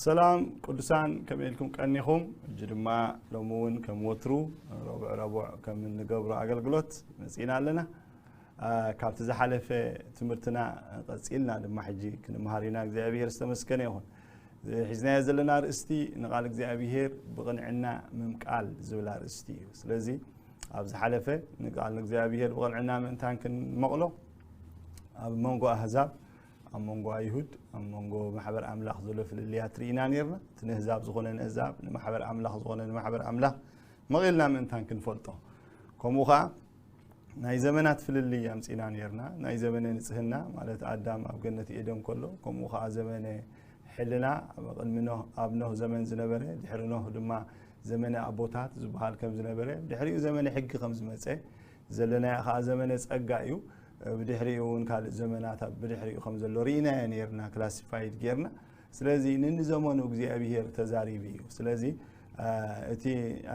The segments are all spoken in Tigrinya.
ሰላም ቅዱሳን፣ ከመይ ኢልኩም ቀኒኹም? ሕጂ ድማ ሎሚ እውን ከም ወትሩ ረቡዕ ረቡዕ ከም እንገብሮ ኣገልግሎት መጺእና ኣለና። አ፣ ካብቲ ዝሓለፈ ትምህርትና ቀጺልና ድማ ሕጂ ክንመሃር ኢና። እግዚኣብሔር ዝተመስገነ ይኹን። ሒዝናዮ ዘለና ኣርእስቲ ንቓል እግዚኣብሔር ብቕንዕና ምምቃል ዝብል ኣርእስቲ እዩ። ስለዚ ኣብ ዝሓለፈ ንቓል እግዚኣብሔር ብቕንዕና ምእንታን ክንመቕሎ ኣብ መንጎ ኣህዛብ፣ ኣብ መንጎ ኣይሁድ፣ ኣብ መንጎ ማሕበር ኣምላኽ ዘሎ ፍልልያት ርኢና ነርና። እቲ ንህዛብ ዝኾነ ንህዛብ፣ ንማሕበር ኣምላኽ ዝኾነ ንማሕበር ኣምላኽ መቒልና ምእንታን ክንፈልጦ። ከምኡ ኸዓ ናይ ዘመናት ፍልልይ ኣምጺና ነርና። ናይ ዘመነ ንጽህና ማለት ኣዳም ኣብ ገነት ኤደን ከሎ፣ ከምኡ ኸዓ ዘመነ ሕልና ኣብ ቅድሚ ኖህ፣ ኣብ ኖህ ዘመን ዝነበረ፣ ድሕሪ ኖህ ድማ ዘመነ ኣቦታት ዝበሃል ከም ዝነበረ፣ ድሕሪኡ ዘመነ ሕጊ ከም ዝመጸ፣ ዘለናዮ ኸዓ ዘመነ ጸጋ እዩ። ብድሕሪኡ እውን ካልእ ዘመናት ኣብ ብድሕሪኡ ከም ዘሎ ርኢናዮ ነርና፣ ክላሲፋይድ ጌርና። ስለዚ ንንዘመኑ እግዚኣብሔር ተዛሪቡ እዩ። ስለዚ አ፣ እቲ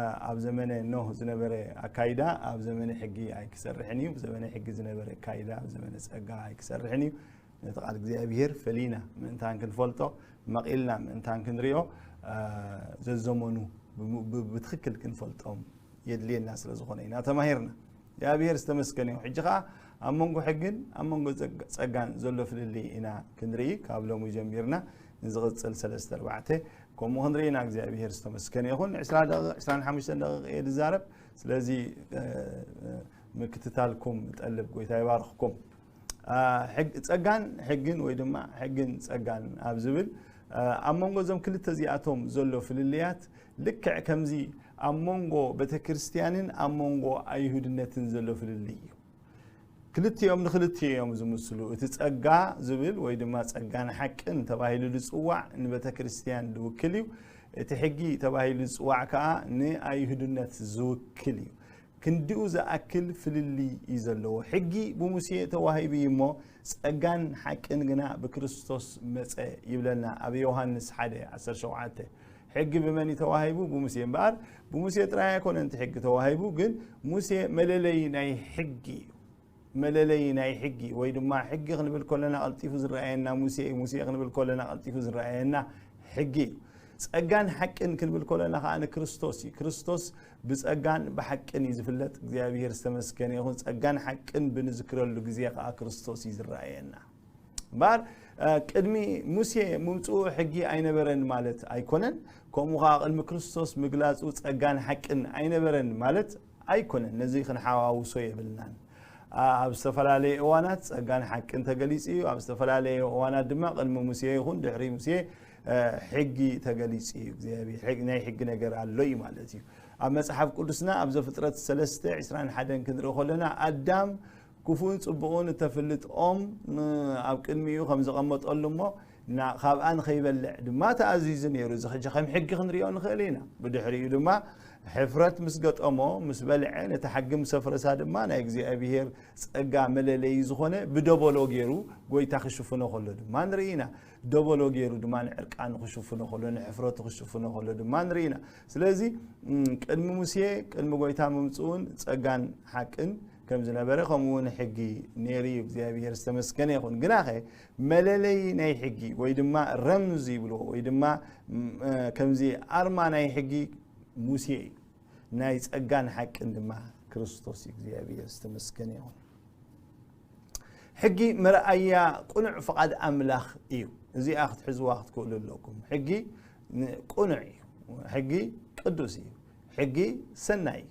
አ፣ ኣብ ዘመነ ኖህ ዝነበረ ኣካይዳ ኣብ ዘመነ ሕጊ ኣይክሰርሕን እዩ። ዘመነ ሕጊ ዝነበረ ኣካይዳ ኣብ ዘመነ ጸጋ ኣይክሰርሕን እዩ። ነቲ ቃል እግዚኣብሔር ፈሊና ምእንታን ክንፈልጦ፣ መቒልና ምእንታን ክንሪኦ፣ አ፣ ዘዘመኑ ብሙ-፣ ብ-፣ ብትኽክል ክንፈልጦም የድልየና ስለ ዝኾነ ኢና ተማሂርና። እግዚኣብሔር ዝተመስገነ ይኹን። ሕጂ ኸዓ ኣብ መንጎ ሕግን ኣብ መንጎ ጸጋ-፣ ጸጋን ዘሎ ፍልልይ ኢና ክንርኢ፣ ካብ ሎሚ ጀሚርና ንዝቕጽል ሰለስተ ኣርባዕተ ከምኡ ክንርኢ ኢና። እግዚኣብሔር ዝተመስገነ ይኹን። ዕስራ ደቂቕ፣ ዕስራን ሓሙሽተን ደቂቕ እየ ዝዛረብ። ስለዚ፣ እ፣ እ፣ ምክትታልኩም እጠልብ። ጎይታ ይባርኽኩም። አ፣ ሕግ-፣ ጸጋን ሕግን ወይ ድማ ሕግን ጸጋን ኣብ ዝብል፣ አ፣ ኣብ መንጎ እዞም ክልተ እዚኣቶም ዘሎ ፍልልያት ልክዕ ከምዚ ኣብ መንጎ ቤተክርስትያንን ኣብ መንጎ ኣይሁድነትን ዘሎ ፍልልይ እዩ። ክልቲኦም ንክልቲኦም ዝምስሉ። እቲ ጸጋ ዝብል ወይ ድማ ጸጋን ሓቅን ተባሂሉ ዝጽዋዕ ንቤተክርስትያን ዝውክል እዩ። እቲ ሕጊ ተባሂሉ ዝጽዋዕ ከኣ ንኣይሁድነት ዝውክል እዩ። ክንድኡ ዝኣክል ፍልልይ እዩ ዘለዎ። ሕጊ ብሙሴ ተዋሂቡ እዩ እሞ፣ ጸጋን ሓቅን ግና ብክርስቶስ መጸ ይብለና ኣብ ዮሃንስ ሓደ ዓሰርተ ሸውዓተ። ሕጊ ብመን እዩ ተዋሂቡ? ብሙሴ። እምበኣር ብሙሴ ጥራይ ኣይኮነን እቲ ሕጊ ተዋሂቡ፣ ግን ሙሴ መለለዪ ናይ ሕጊ እዩ። መለለዪ ናይ ሕጊ፣ ወይ ድማ ሕጊ ክንብል ከለና ቀልጢፉ ዝረኣየና ሙሴ እዩ። ሙሴ ክንብል ከለና ቀልጢፉ ዝረኣየና ሕጊ እዩ። ጸጋን ሓቅን ክንብል ከለና ከኣ ንክርስቶስ እዩ። ክርስቶስ ብጸጋን ብሓቅን እዩ ዝፍለጥ። እግዚኣብሔር ዝተመስገነ ይኹን። ጸጋን ሓቅን ብንዝክረሉ ግዜ ከኣ ክርስቶስ እዩ ዝረኣየና። እምበኣር፣ እ፣ ቅድሚ ሙሴ ምምጽኡ ሕጊ ኣይነበረን ማለት ኣይኮነን። ከምኡ ከኣ ቅድሚ ክርስቶስ ምግላጹ ጸጋን ሓቅን ኣይነበረን ማለት ኣይኮነን። ነዚ ክንሓዋውሶ የብልናን። ኣ-፣ ኣብ ዝተፈላለየ እዋናት ጸጋን ሓቅን ተገሊጹ እዩ። ኣብ ዝተፈላለየ እዋናት ድማ ቅድሚ ሙሴ ይኹን ድሕሪ ሙሴ፣ እ፣ ሕጊ ተገሊጹ እዩ። እግዚኣብሔር ሕግ-፣ ናይ ሕጊ ነገር ኣሎ እዩ ማለት እዩ። ኣብ መጽሓፍ ቅዱስና ኣብ ዘፍጥረት ሰለስተ ዕስራን ሓደን ክንርኢ ከለና ኣዳም ክፉእን ጽቡቕን እተፍልጥ ኦም ን-፣ ኣብ ቅድሚኡ ከም ዘቐመጠሉ እሞ፣ ና-፣ ካብኣ ንኸይበልዕ ድማ ተኣዚዙ ነይሩ። እዚ ሕጂ ከም ሕጊ ክንሪኦ ንኽእል ኢና። ብድሕሪኡ ድማ ሕፍረት ምስ ገጠሞ፣ ምስ በልዐ፣ ነታ ሕጊ ምስ ኣፍረሳ ድማ ናይ እግዚኣብሄር ጸጋ መለለዪ ዝኾነ ብደበሎ ገይሩ ጎይታ ክሽፍኖ ከሎ ድማ ንርኢ ኢና። ደበሎ ገይሩ ድማ ንዕርቃኑ ክሽፍኖ ከሎ፣ ንሕፍረቱ ክሽፍኖ ከሎ ድማ ንርኢ ኢና። ስለዚ፣ እም፣ ቅድሚ ሙሴ፣ ቅድሚ ጎይታ ምምጽኡን ጸጋን ሓቅን ከም ዝነበረ፣ ከምኡ እውን ሕጊ ነይሩ እዩ። እግዚኣብሔር ዝተመስገነ ይኹን። ግናኸ መለለዪ ናይ ሕጊ ወይ ድማ ረምዝ ይብልዎ ወይ ድማ፣ እም፣ እ፣ ከምዚ ኣርማ ናይ ሕጊ ሙሴ እዩ። ናይ ጸጋን ሓቅን ድማ ክርስቶስ እዩ። እግዚኣብሔር ዝተመስገነ ይኹን። ሕጊ መርኣያ ቅኑዕ ፍቓድ ኣምላኽ እዩ። እዚኣ ክትሕዝዋ ክትክእሉ ኣለኩም። ሕጊ ን-፣ ቅኑዕ እዩ። ሕጊ ቅዱስ እዩ። ሕጊ ሰናይ እዩ።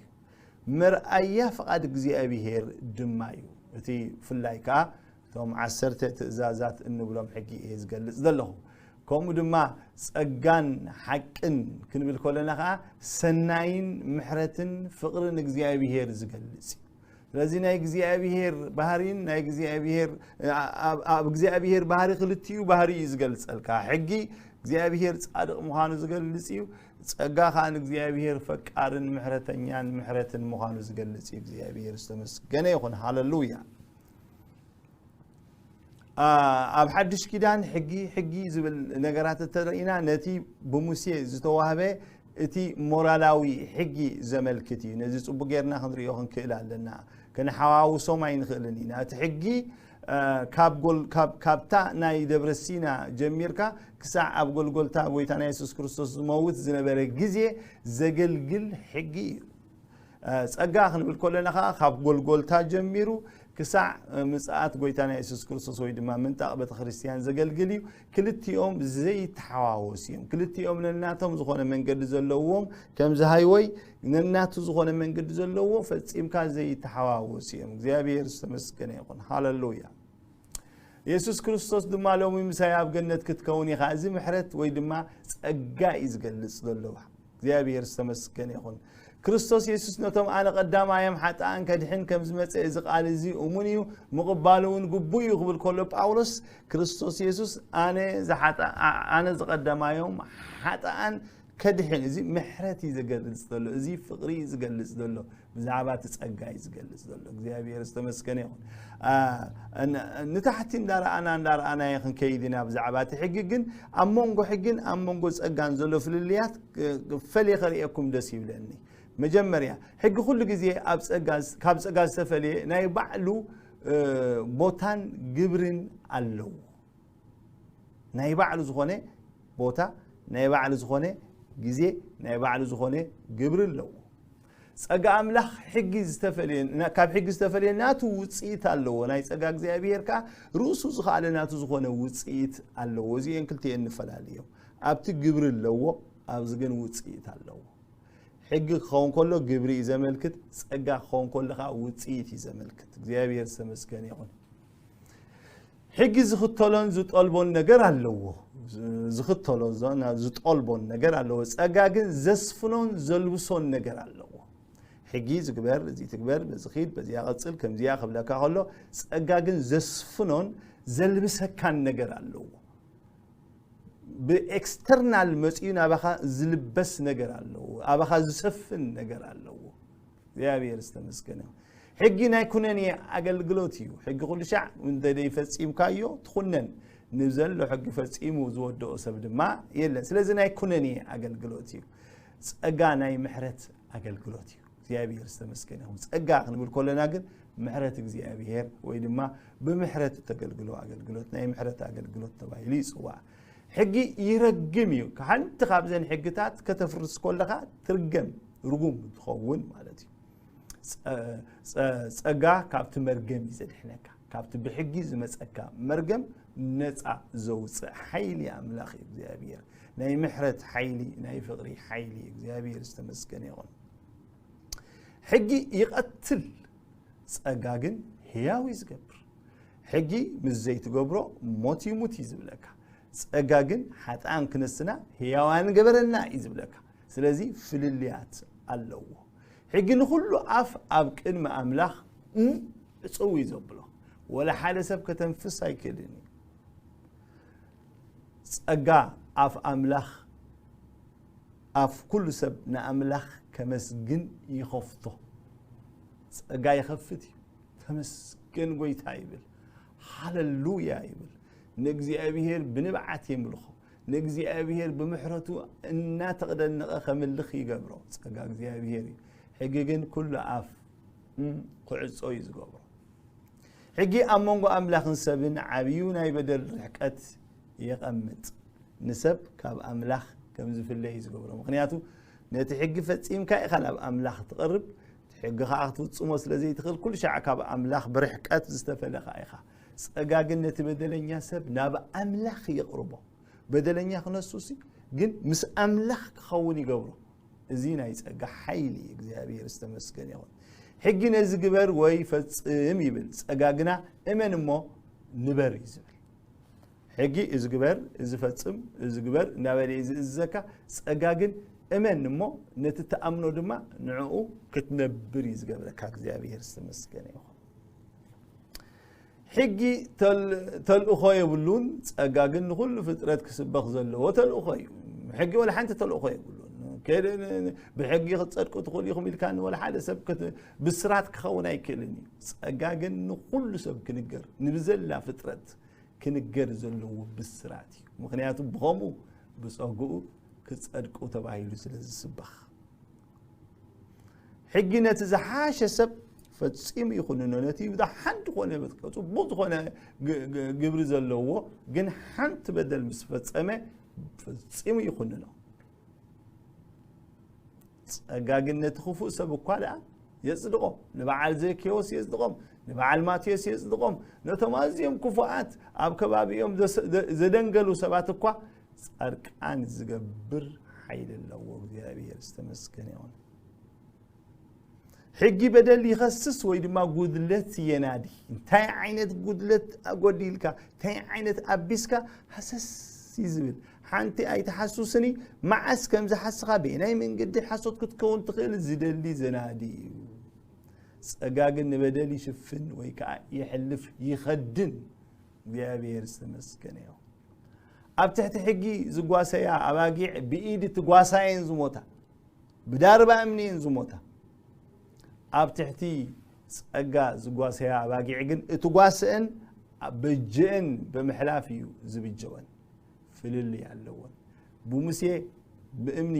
መርኣያ ፍቓድ እግዚኣብሔር ድማ እዩ። እቲ ፍላይ ከኣ እቶም ዓሰርተ ትእዛዛት እንብሎም ሕጊ እየ ዝገልጽ ዘለኹ። ከምኡ ድማ ጸጋን ሓቅን ክንብል ከለና ከኣ ሰናይን ምሕረትን ፍቕርን እግዚኣብሔር ዝገልጽ እዩ። ስለዚ ናይ እግዚኣብሔር ባህሪን ናይ እግዚኣብሔር፣ ኣብ፣ ኣብ እግዚኣብሔር ባህሪ ክልቲኡ ባህሪ እዩ ዝገልጸልካ። ሕጊ እግዚኣብሔር ጻድቕ ምዃኑ ዝገልጽ እዩ። ጸጋ ከኣ ንእግዚኣብሔር ፈቃርን ምሕረተኛን ምሕረትን ምዃኑ ዝገልጽ እዩ። እግዚኣብሔር ዝተመስገነ ይኹን። ሃለሉያ። ኣ-፣ ኣብ ሓድሽ ኪዳን ሕጊ፣ ሕጊ ዝብል ነገራት እንተርኢና፣ ነቲ ብሙሴ ዝተዋህበ እቲ ሞራላዊ ሕጊ ዘመልክት እዩ። ነዚ ጽቡቕ ጌርና ክንርእዮ ክንክእል ኣለና። ክንሓዋውሶም ኣይንኽእልን ኢና። እቲ ሕጊ እ፣ ካብ ጎል-፣ ካብ-፣ ካብታ ናይ ደብረ ሲና ጀሚርካ ክሳዕ ኣብ ጎልጎልታ ጎይታና የሱስ ክርስቶስ ዝመውት ዝነበረ ግዜ ዘገልግል ሕጊ እዩ። እ፣ ጸጋ ክንብል ከለና ኸዓ ካብ ጎልጎልታ ጀሚሩ ክሳዕ፣ እ፣ ምጽኣት ጎይታና የሱስ ክርስቶስ ወይ ድማ ምንጣቕ ቤተ ክርስቲያን ዘገልግል እዩ። ክልቲኦም ዘይተሓዋወሱ እዮም። ክልቲኦም ነናቶም ዝኾነ መንገዲ ዘለዎም፣ ከምዚ ሃይወይ ነናቱ ዝኾነ መንገዲ ዘለዎ ፈጺምካ ዘይተሓዋወሱ እዮም። እግዚኣብሔር ዝተመስገነ ይኹን። ሃሌሉያ። የሱስ ክርስቶስ ድማ ሎሚ ምሳይ ኣብ ገነት ክትከውን ኢኻ። እዚ ምሕረት ወይ ድማ ጸጋ እዩ ዝገልጽ ዘሎ። እግዚኣብሔር ዝተመስገነ ይኹን። ክርስቶስ የሱስ ነቶም ኣነ ቀዳማዮም ሓጥኣን ከድሕን ከም ዝመጸ እዚ ቃል እዚ እሙን እዩ፣ ምቕባሉ እውን ግቡእ እዩ ክብል ከሎ ጳውሎስ፣ ክርስቶስ የሱስ ኣነ ዝሓጣ-፣ ኣ-፣ ኣነ ዝቐዳማዮም ሓጥኣን ከድሕን፣ እዚ ምሕረት እዩ ዝገልጽ ዘሎ፣ እዚ ፍቕሪ እዩ ዝገልጽ ዘሎ፣ ብዛዕባ እቲ ጸጋ እዩ ዝገልጽ ዘሎ። እግዚኣብሔር ዝተመስገነ ይኹን። ኣ፣ ን-፣ ንታሕቲ እንዳረኣና፣ እንዳረኣናዮ ክንከይድ ኢና። ብዛዕባ እቲ ሕጊ ግን፣ ኣብ መንጎ ሕግን ኣብ መንጎ ጸጋን ዘሎ ፍልልያት፣ እ፣ ፈሊየ ከርእየኩም ደስ ይብለኒ። መጀመርያ፣ ሕጊ ኩሉ ግዜ ኣብ ጸጋ፣ ካብ ጸጋ ዝተፈልየ ናይ ባዕሉ፣ እ፣ ቦታን ግብርን ኣለዎ። ናይ ባዕሉ ዝኾነ ቦታ፣ ናይ ባዕሉ ዝኾነ ግዜ፣ ናይ ባዕሉ ዝኾነ ግብሪ ኣለዎ። ጸጋ ኣምላኽ ሕጊ ዝተፈልየ፣ ና-፣ ካብ ሕጊ ዝተፈልየ ናቱ ውጽኢት ኣለዎ። ናይ ጸጋ እግዚኣብሔር ከኣ ርእሱ ዝኸኣለ ናቱ ዝኾነ ውጽኢት ኣለዎ። እዚኤን ክልቲኤን ንፈላለዮም። ኣብቲ ግብሪ ኣለዎ፣ ኣብዚ ግን ውጽኢት ኣለዎ። ሕጊ ክኸውን ከሎ ግብሪ እዩ ዘመልክት፣ ጸጋ ክኸውን ከሎ ከኣ ውጽኢት እዩ ዘመልክት። እግዚኣብሔር ዝተመስገነ ይኹን። ሕጊ ዝኽተሎን ዝጠልቦን ነገር ኣለዎ። ዝ-፣ ዝኽተሎ ዞ-፣ ና-፣ ዝጠልቦን ነገር ኣለዎ። ጸጋ ግን ዘስፍኖን ዘልብሶን ነገር ኣለዎ። ሕጊ ዝግበር፣ እዚ ትግበር፣ በዚ ኺድ፣ በዚኣ ቐጽል፣ ከምዚኣ ክብለካ ከሎ፣ ጸጋ ግን ዘስፍኖን ዘልብሰካን ነገር ኣለዎ። ብኤክስተርናል መጺኡ ናባኻ ዝልበስ ነገር ኣለዎ። ኣባኻ ዝሰፍን ነገር ኣለዎ። እግዚኣብሔር ዝተመስገነ ይኹን። ሕጊ ናይ ኩነኔ ኣገልግሎት እዩ። ሕጊ ኩሉ ሻዕ እንተ ደይፈጺምካዮ ትኹነን። ንዘሎ ሕጊ ፈጺሙ ዝወድኦ ሰብ ድማ የለን። ስለዚ ናይ ኩነኔ ኣገልግሎት እዩ። ጸጋ ናይ ምሕረት ኣገልግሎት እዩ። እግዚኣብሔር ዝተመስገነ ይኹን። ጸጋ ክንብል ከለና ግን ምሕረት እግዚኣብሔር ወይ ድማ ብምሕረት እተገልግሎ ኣገልግሎት ናይ ምሕረት ኣገልግሎት ተባሂሉ ይጽዋዕ። ሕጊ ይረግም እዩ። ሓንቲ ካብዘን ሕግታት ከተፍርስ ከለኻ ትርገም፣ ርጉም ትኸውን ማለት እዩ። ጸ-፣ ጸ-፣ ጸጋ ካብቲ መርገም እዩ ዘድሕነካ። ካብቲ ብሕጊ ዝመጸካ መርገም ነጻ ዘውጽእ ሓይሊ ኣምላኽ እዩ እግዚኣብሔር። ናይ ምሕረት ሓይሊ፣ ናይ ፍቕሪ ሓይሊ እዩ። እግዚኣብሔር ዝተመስገነ ይኹን። ሕጊ ይቐትል፣ ጸጋ ግን ህያው እዩ ዝገብር። ሕጊ ምስ ዘይትገብሮ ሞት ይሙት እዩ ዝብለካ። ጸጋ ግን ሓጥኣን ክነስና ህያዋን ገበረና እዩ ዝብለካ። ስለዚ ፍልልያት ኣለዎ። ሕጊ ንኹሉ ኣፍ ኣብ ቅድሚ ኣምላኽ እም ዕጽው እዩ ዘብሎ። ወላ ሓደ ሰብ ከተንፍስ ኣይክእልን እዩ። ጸጋ ኣፍ ኣምላኽ፣ ኣፍ ኩሉ ሰብ ንኣምላኽ ከመስግን ይኸፍቶ። ጸጋ ይኸፍት እዩ። ተመስገን ጎይታ ይብል። ሃለሉያ ይብል። ንእግዚኣብሔር ብንብዓት የምልኾ። ንእግዚኣብሔር ብምሕረቱ እናተቕደነቐ ከምልኽ ይገብሮ። ጸጋ እግዚኣብሔር እዩ። ሕጊ ግን ኩሉ ኣፍ፣ እም፣ ክዕጾ እዩ ዝገብሮ። ሕጊ ኣብ መንጎ ኣምላኽን ሰብን ዓብዩ ናይ በደል ርሕቀት የቐምጥ። ንሰብ ካብ ኣምላኽ ከም ዝፍለ እዩ ዝገብሮ። ምኽንያቱ ነቲ ሕጊ ፈጺምካ ኢኻ ናብ ኣምላኽ ትቐርብ። እቲ ሕጊ ኸኣ ክትፍጽሞ ስለ ዘይትኽእል፣ ኩሉ ሻዕ ካብ ኣምላኽ ብርሕቀት ዝተፈለኻ ኢኻ። ጸጋ ግን ነቲ በደለኛ ሰብ ናብ ኣምላኽ የቕርቦ። በደለኛ ክነሱሲ ግን ምስ ኣምላኽ ክኸውን ይገብሮ። እዚ ናይ ጸጋ ሓይሊ እዩ። እግዚኣብሔር ዝተመስገነ ይኹን። ሕጊ ነዚ ግበር ወይ ፈጽም ይብል፣ ጸጋ ግና እመን እሞ ንበር እዩ ዝብል። ሕጊ እዚ ግበር፣ እዚ ፈጽም፣ እዚ ግበር እናበለ እዩ ዝእዝዘካ። ጸጋ ግን እመን እሞ ነቲ ትኣምኖ ድማ ንዕኡ ክትነብር እዩ ዝገብረካ። እግዚኣብሔር ዝተመስገነ ይኹን። ሕጊ ተል-፣ ተልእኾ የብሉን፣ ጸጋ ግን ንኹሉ ፍጥረት ክስበኽ ዘለዎ ተልእኾ እዩ። ሕጊ ወላ ሓንቲ ተልእኾ የብሉን። ከደ-፣ ን-፣ ን-፣ ብሕጊ ክትጸድቁ ትኽእሉ ኢኹም ኢልካኒ ወላ ሓደ ሰብ ክት-፣ ብስራት ክኸውን ኣይክእልን እዩ። ጸጋ ግን ንኹሉ ሰብ ክንገር፣ ንብዘላ ፍጥረት ክንገር ዘለዎ ብስራት እዩ። ምኽንያቱ ብኸምኡ ብጸግኡ ክጸድቁ ተባሂሉ ስለ ዝስበኽ። ሕጊ ነቲ ዝሓሸ ሰብ ፈጺሙ ይኹንኖ። ነቲ ብዝሓን ዝኾነ ጽቡቕ ዝኾነ ግ- ግ- ግብሪ ዘለዎ ግን ሓንቲ በደል ምስ ፈጸመ ፈጺሙ ይኹንኖ። ጸጋ ግን ነቲ ክፉእ ሰብ እኳ ደኣ የጽድቖ። ንበዓል ዘኬዎስ የጽድቖም፣ ንበዓል ማቴዎስ የጽድቖም። ነቶም ኣዝዮም ክፉኣት ኣብ ከባቢኦም ዘስ- ዘ- ዘደንገሉ ሰባት እኳ ጻድቃን ዝገብር ሓይሊ ኣለዎ። እግዚኣብሔር ዝተመስገነ ይኹን። ሕጊ በደል ይኸስስ ወይ ድማ ጉድለት የናዲ። እንታይ ዓይነት ጉድለት ኣጎዲልካ፣ እንታይ ዓይነት ኣቢስካ ሃሰስ እዩ ዝብል። ሓንቲ ኣይትሓሱስኒ፣ መዓስ ከም ዝሓስኻ በየናይ መንገዲ ሓሶት ክትከውን ትኽእል ዝደሊ ዘናዲ እዩ። ጸጋ ግን ንበደል ይሽፍን ወይ ከዓ ይሕልፍ ይኸድን። እግዚኣብሔር ዝተመስገነ ይኹን። ኣብ ትሕቲ ሕጊ ዝጓሰያ ኣባጊዕ ብኢድ ትጓሳየን ዝሞታ፣ ብዳርባ እምኒ እየን ዝሞታ። ኣብ ትሕቲ ጸጋ ዝጓሰያ ኣባጊዕ ግን እቲ ጓስአን በጀአን ብምሕላፍ እዩ ዝብጀወን። ፍልልይ ኣለወን። ብሙሴ ብእምኒ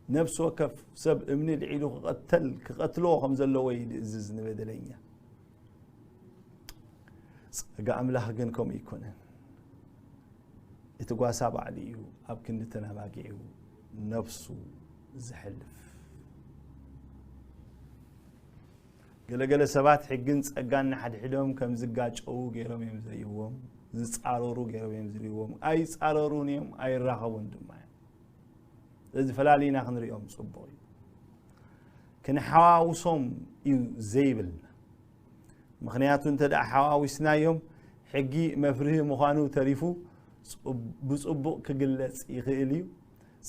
ነፍሲ ወከፍ ሰብ እምኒ ልዒሉ ክቐተል ክቐትልዎ ከም ዘለዎ እዩ ዝእዝዝ ንበደለኛ። ጸጋ ኣምላኽ ግን ከምኡ ኣይኮነን። እቲ ጓሳ ባዕሉ እዩ ኣብ ክንዲ ተናባጊዑ ነፍሱ ዝሕልፍ። ገለገለ ሰባት ሕግን ጸጋን ንሓድሕዶም ከም ዝጋጨዉ ገይሮም እዮም ዝርእይዎም፣ ዝጻረሩ ገይሮም እዮም ዝርእይዎም። ኣይጻረሩን እዮም፣ ኣይራኸቡን ድማ እዮም። እዚ ፈላሊና ክንሪኦም ጽቡቕ እዩ። ክንሓዋውሶም እዩ ዘይብልና። ምኽንያቱ እንተ ደኣ ሓዋዊስናዮም ሕጊ መፍርሂ ምዃኑ ተሪፉ ጽብ- ብጽቡቕ ክግለጽ ይኽእል እዩ።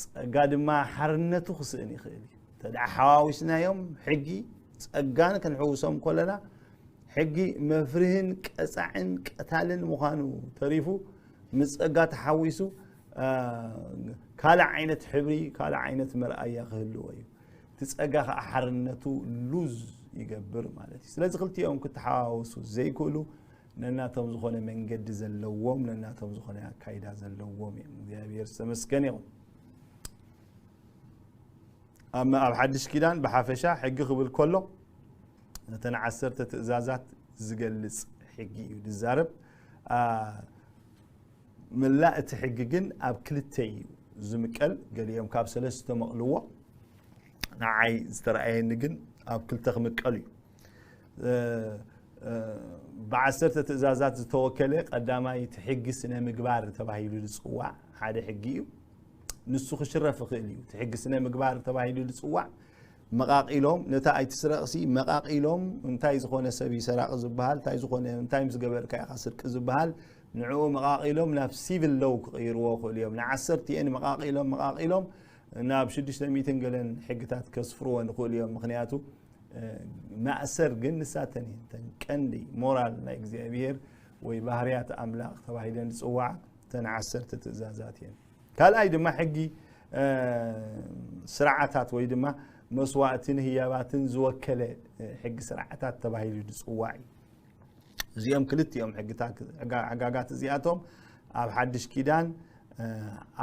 ጸጋ ድማ ሓርነቱ ክስእን ይኽእል እዩ። እንተ ደኣ ሓዋዊስናዮም ሕጊ ጸጋን ክንሕውሶም ከለና ሕጊ መፍርህን ቀጻዕን ቀታልን ምዃኑ ተሪፉ ምስ ጸጋ ተሓዊሱ ካልእ ዓይነት ሕብሪ ካልእ ዓይነት መርኣያ ክህልዎ እዩ። እቲ ጸጋ ከዓ ሓርነቱ ሉዝ ይገብር ማለት እዩ። ስለዚ ክልቲኦም ክተሓዋወሱ ዘይክእሉ ነናቶም ዝኾነ መንገዲ ዘለዎም ነናቶም ዝኾነ ኣካይዳ ዘለዎም እዮም። እግዚኣብሔር ዝተመስገን ይኹን። ኣብ ኣብ ሓድሽ ኪዳን ብሓፈሻ ሕጊ ክብል ከሎ ነተን ዓሰርተ ትእዛዛት ዝገልጽ ሕጊ እዩ ዝዛረብ። ምላእ እቲ ሕጊ ግን ኣብ ክልተ እዩ ዝምቀል። ገሊኦም ካብ ሰለስተ መቕልዎ፣ ንዓይ ዝተረኣየኒ ግን ኣብ ክልተ ክምቀል እዩ። ብዓሰርተ ትእዛዛት ዝተወከለ ቀዳማይ እቲ ሕጊ ስነ ምግባር ተባሂሉ ዝፅዋዕ ሓደ ሕጊ እዩ። ንሱ ክሽረፍ ይኽእል እዩ። እቲ ሕጊ ስነ ምግባር ተባሂሉ ዝፅዋዕ መቓቒሎም ነታ ኣይትስረቕሲ መቓቒሎም እንታይ ዝኾነ ሰብ እዩ ሰራቒ ዝበሃል እንታይ ዝኾነ እንታይ ምስ ገበርካ ኢኻ ስርቂ ዝበሃል ንዕኡ መቓቒሎም ናብ ሲቪል ሎው ክቕይርዎ ይኽእሉ እዮም። ንዓሰርቲኤን መቓቒሎም መቓቒሎም ናብ ሽዱሽተ ሚእትን ገለን ሕግታት ከስፍርወን ይኽእሉ እዮም። ምኽንያቱ ማእሰር ግን ንሳተን እየን እተን ቀንዲ ሞራል ናይ እግዚኣብሔር ወይ ባህርያት ኣምላኽ ተባሂለን ዝፅዋዓ እተን ዓሰርተ ትእዛዛት እየን። ካልኣይ ድማ ሕጊ ስርዓታት ወይ ድማ መስዋእትን ህያባትን ዝወከለ ሕጊ ስርዓታት ተባሂሉ ዝፅዋዕ እዩ። እዚኦም ክልቲኦም ሕግጋት እዚኣቶም ኣብ ሓድሽ ኪዳን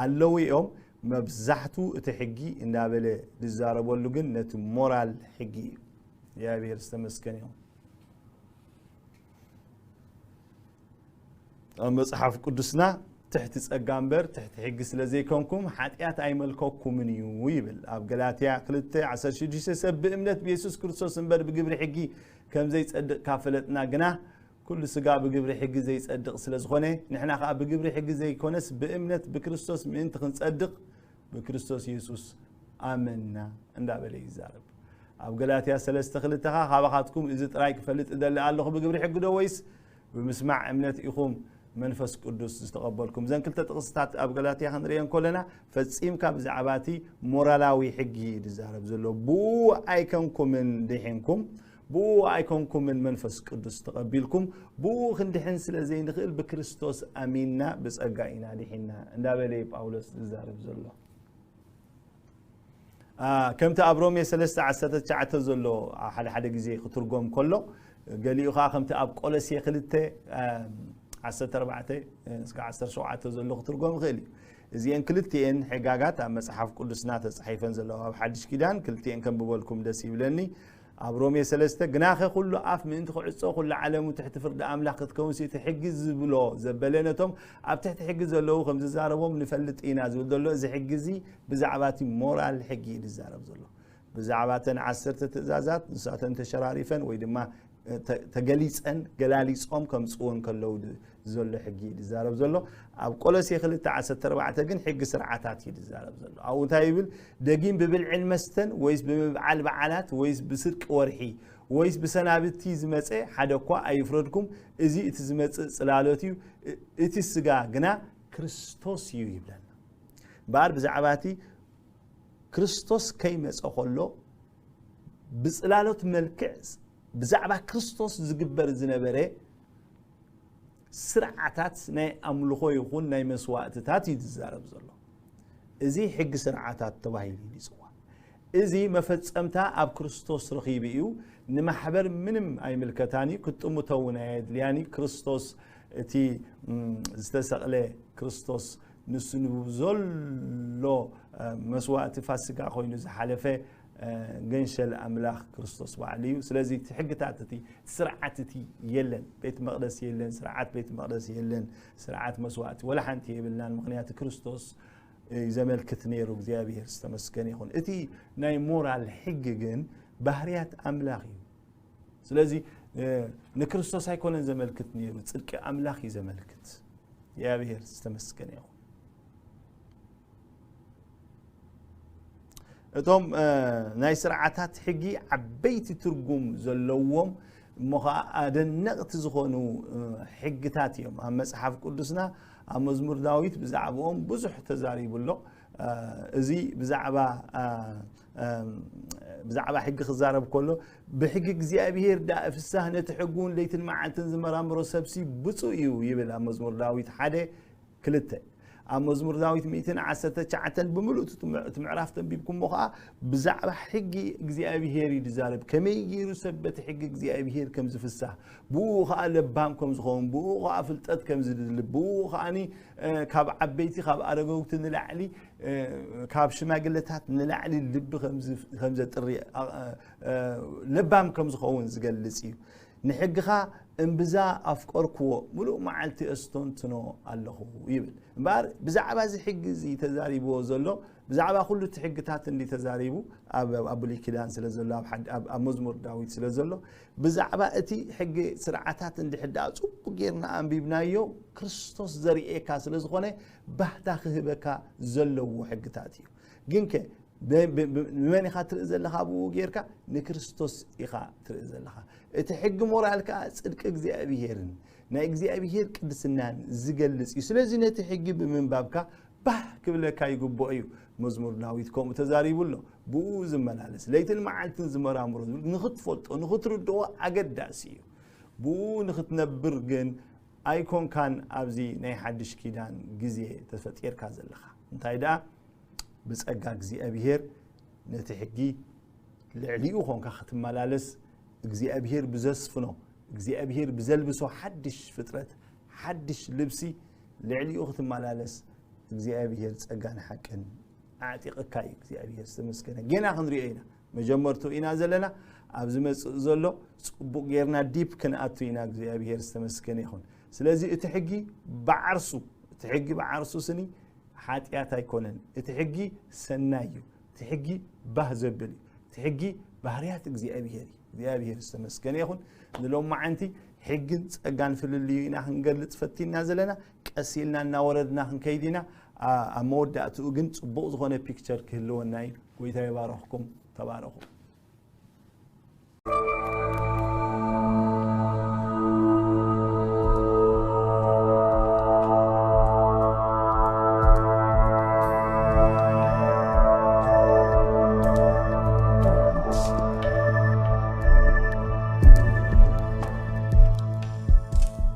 ኣለዉ እዮም። መብዛሕቱ እቲ ሕጊ እንዳበለ ዝዛረበሉ ግን ነቲ ሞራል ሕጊ እዩ። እግዚኣብሔር ዝተመስገን ይኹን። ኣብ መጽሓፍ ቅዱስና ትሕቲ ጸጋ እምበር ትሕቲ ሕጊ ስለ ዘይኮንኩም ሓጢኣት ኣይመልከኩምን እዩ ይብል። ኣብ ገላትያ ክልተ ዓሰርተ ሽዱሽተ ሰብ ብእምነት ብየሱስ ክርስቶስ እምበር ብግብሪ ሕጊ ከም ዘይጸድቕ ካብ ፈለጥና ግና ኩሉ ስጋ ብግብሪ ሕጊ ዘይጸድቕ ስለ ዝኾነ ንሕና ከኣ ብግብሪ ሕጊ ዘይኮነስ ብእምነት ብክርስቶስ ምእንቲ ክንጸድቕ ብክርስቶስ የሱስ ኣመንና እንዳበለ ይዛረብ። ኣብ ገላትያ ሰለስተ ክልተ ኸኣ ካባኻትኩም እዚ ጥራይ ክፈልጥ እደሊ ኣለኹ ብግብሪ ሕጊ ዶ ወይስ ብምስማዕ እምነት ኢኹም መንፈስ ቅዱስ ዝተቐበልኩም? እዘን ክልተ ጥቕስታት ኣብ ገላትያ ክንርእየን ከለና ፈጺምካ ብዛዕባ እቲ ሞራላዊ ሕጊ እዩ ዝዛረብ ዘሎ። ብኡ ኣይከንኩምን ድሒንኩም ብኡ ኣይኮንኩምን መንፈስ ቅዱስ ተቐቢልኩም ብኡ ክንድሕን ስለ ዘይንኽእል ብክርስቶስ ኣሚንና ብጸጋ ኢና ድሒንና እንዳበለ እዩ ጳውሎስ ዝዛረብ ዘሎ። ከምቲ ኣብ ሮሜ ሰለስተ ዓሰርተ ትሽዓተ ዘሎ ሓደ ሓደ ግዜ ክትርጎም ከሎ ገሊኡ ከዓ ከምቲ ኣብ ቆሎሴ ክልተ ዓሰርተ ኣርባዕተ እስከ ዓሰርተ ሸውዓተ ዘሎ ክትርጎም ይኽእል እዩ። እዚአን ክልቲኤን ሕጋጋት ኣብ መፅሓፍ ቅዱስና ተፃሒፈን ዘለዋ ኣብ ሓድሽ ኪዳን ክልቲኤን ከንብበልኩም ደስ ይብለኒ። ኣብ ሮሜ ሰለስተ፣ ግናኸ ኩሉ ኣፍ ምእንቲ ክዕጾ፣ ኩሉ ዓለሙ ትሕቲ ፍርዲ ኣምላኽ ክትከውንሲ፣ እቲ ሕጊ ዝብሎ ዘበለ ነቶም ኣብ ትሕቲ ሕጊ ዘለዉ ከም ዝዛረቦም ንፈልጥ ኢና ዝብል ዘሎ፣ እዚ ሕጊ እዚ ብዛዕባ እቲ ሞራል ሕጊ እዩ ዝዛረብ ዘሎ። ብዛዕባ እተን ዓሰርተ ትእዛዛት ንሳተን ተሸራሪፈን ወይ ድማ ተገሊጸን ገላሊጾም ከምጽእወን ከለዉ ዘሎ ሕጊ እዩ ዝዛረብ ዘሎ። ኣብ ቆሎሴ ክልተ ዓሰርተ ኣርባዕተ ግን ሕጊ ስርዓታት እዩ ዝዛረብ ዘሎ። ኣብኡ እንታይ ይብል? ደጊም ብብልዕን መስተን ወይስ ብምብዓል በዓላት ወይስ ብስርቂ ወርሒ ወይስ ብሰናብቲ ዝመጸ ሓደ እኳ ኣይፍረድኩም። እዚ እቲ ዝመጽእ ጽላሎት እዩ፣ እቲ ስጋ ግና ክርስቶስ እዩ ይብለና። እምበኣር ብዛዕባ እቲ ክርስቶስ ከይመጸ ከሎ ብጽላሎት መልክዕ ብዛዕባ ክርስቶስ ዝግበር ዝነበረ ስርዓታት ናይ ኣምልኾ ይኹን ናይ መስዋእትታት እዩ ዝዛረብ ዘሎ። እዚ ሕጊ ስርዓታት ተባሂሉ እዩ ዝጽዋዕ። እዚ መፈጸምታ ኣብ ክርስቶስ ረኺቡ እዩ። ንማሕበር ምንም ኣይምልከታን እዩ፣ ክትጥምቶ እውን ኣየድልያን እዩ። ክርስቶስ እቲ ዝተሰቕለ ክርስቶስ ንሱ ንብዘሎ መስዋእቲ ፋሲጋ ኮይኑ ዝሓለፈ ገንሸል ኣምላኽ ክርስቶስ ባዕሉ እዩ። ስለዚ እቲ ሕግታት እቲ ስርዓት እቲ የለን፣ ቤት መቕደስ የለን፣ ስርዓት ቤት መቕደስ የለን፣ ስርዓት መስዋእቲ ወላ ሓንቲ የብልናን። ምኽንያቱ ክርስቶስ እዩ ዘመልክት ነይሩ። እግዚኣብሔር ዝተመስገነ ይኹን። እቲ ናይ ሞራል ሕጊ ግን ባህርያት ኣምላኽ እዩ። ስለዚ ንክርስቶስ ኣይኮነን ዘመልክት ነይሩ፣ ጽድቂ ኣምላኽ እዩ ዘመልክት። እግዚኣብሔር ዝተመስገነ ይኹን። እቶም ናይ ስርዓታት ሕጊ ዓበይቲ ትርጉም ዘለዎም እሞ ኸዓ ኣደነቕቲ ዝኾኑ ሕግታት እዮም። ኣብ መጽሓፍ ቅዱስና ኣብ መዝሙር ዳዊት ብዛዕባኦም ብዙሕ ተዛሪቡ ኣሎ። እዚ ብዛዕባ ብዛዕባ ሕጊ ክዛረብ ከሎ፣ ብሕጊ እግዚኣብሔር ደኣ እፍሳህ፣ ነቲ ሕጉን ለይትን መዓልትን ዝመራምሮ ሰብሲ ብፁእ እዩ ይብል ኣብ መዝሙር ዳዊት ሓደ ክልተ። ኣብ መዝሙር ዳዊት ሚእትን ዓሰርተ ትሽዓተን ብምሉእ እቲ ምዕ- እቲ ምዕራፍ ተንቢብኩሞ ኸዓ ብዛዕባ ሕጊ እግዚኣብሔር እዩ ዝዛረብ። ከመይ ገይሩ ሰብ በቲ ሕጊ እግዚኣብሔር ከም ዝፍሳህ፣ ብኡ ኸዓ ለባም ከም ዝኸውን፣ ብኡ ኸዓ ፍልጠት ከም ዝድልብ፣ ብኡ ኸዓኒ ካብ ዓበይቲ ካብ ኣረገውቲ ንላዕሊ ካብ ሽማግለታት ንላዕሊ ልቢ ከም ዘጥሪ ለባም ከም ዝኸውን ዝገልጽ እዩ። ንሕግኻ እምብዛ ኣፍቀርክዎ፣ ምሉእ መዓልቲ ኣስተንትኖ ኣለኹ ይብል። እምበኣር ብዛዕባ እዚ ሕጊ እዚ ተዛሪብዎ ዘሎ፣ ብዛዕባ ኩሉ እቲ ሕግታት እንዲ ተዛሪቡ ኣብ ኣብ ብሉይ ኪዳን ስለ ዘሎ፣ ኣብ ሓድ- ኣብ ኣብ መዝሙር ዳዊት ስለ ዘሎ፣ ብዛዕባ እቲ ሕጊ ስርዓታት እንድሕር ደኣ ጽቡቕ ጌርና ኣንቢብናዮ፣ ክርስቶስ ዘርእየካ ስለ ዝኾነ ባህታ ክህበካ ዘለዎ ሕግታት እዩ። ግንከ ብ- ብ- ብ- ንመን ኢኻ ትርኢ ዘለኻ? ብኡ ጌርካ ንክርስቶስ ኢኻ ትርኢ ዘለኻ። እቲ ሕጊ ሞራል ከኣ ጽድቂ እግዚኣብሄርን ናይ እግዚኣብሄር ቅድስናን ዝገልጽ እዩ። ስለዚ ነቲ ሕጊ ብምንባብካ ባህ ክብለካ ይግብኦ እዩ። መዝሙር ዳዊት ከምኡ ተዛሪቡ ኣሎ። ብኡ ዝመላለስ ለይትን መዓልትን ዝመራምሮ ዝብል ንኽትፈልጦ ንኽትርድኦ ኣገዳሲ እዩ። ብኡ ንኽትነብር ግን ኣይኮንካን ኣብዚ ናይ ሓድሽ ኪዳን ግዜ ተፈጢርካ ዘለኻ። እንታይ ደኣ ብጸጋ እግዚኣብሄር ነቲ ሕጊ ልዕሊኡ ኾንካ ክትመላለስ እግዚኣብሄር ብዘስፍኖ እግዚኣብሄር ብዘልብሶ ሓድሽ ፍጥረት ሓድሽ ልብሲ ልዕሊኡ ክትመላለስ እግዚኣብሄር ጸጋን ሓቅን ኣዕጢቕካ እዩ። እግዚኣብሄር ዝተመስገነ። ጌና ክንሪኦ ኢና። መጀመርቱ ኢና ዘለና። ኣብ ዝመጽእ ዘሎ ጽቡቕ ጌርና ዲፕ ክንኣቱ ኢና። እግዚኣብሄር ዝተመስገነ ይኹን። ስለዚ እቲ ሕጊ ብዓርሱ እቲ ሕጊ ብዓርሱ ስኒ ሓጢኣት ኣይኮነን። እቲ ሕጊ ሰናይ እዩ። እቲ ሕጊ ባህ ዘብል እዩ። እቲ ሕጊ ባህርያት እግዚኣብሄር እዩ። እግዚኣብሄር ዝተመስገነ ይኹን። ንሎማዓንቲ ሕግን ጸጋን ፍልልዩ ኢና ክንገልጽ ፈቲና ዘለና። ቀስ ኢልና እናወረድና ክንከይድ ኢና። ኣብ መወዳእትኡ ግን ጽቡቕ ዝኾነ ፒክቸር ክህልወና እዩ። ጎይታ ይባረኽኩም። ተባረኹ።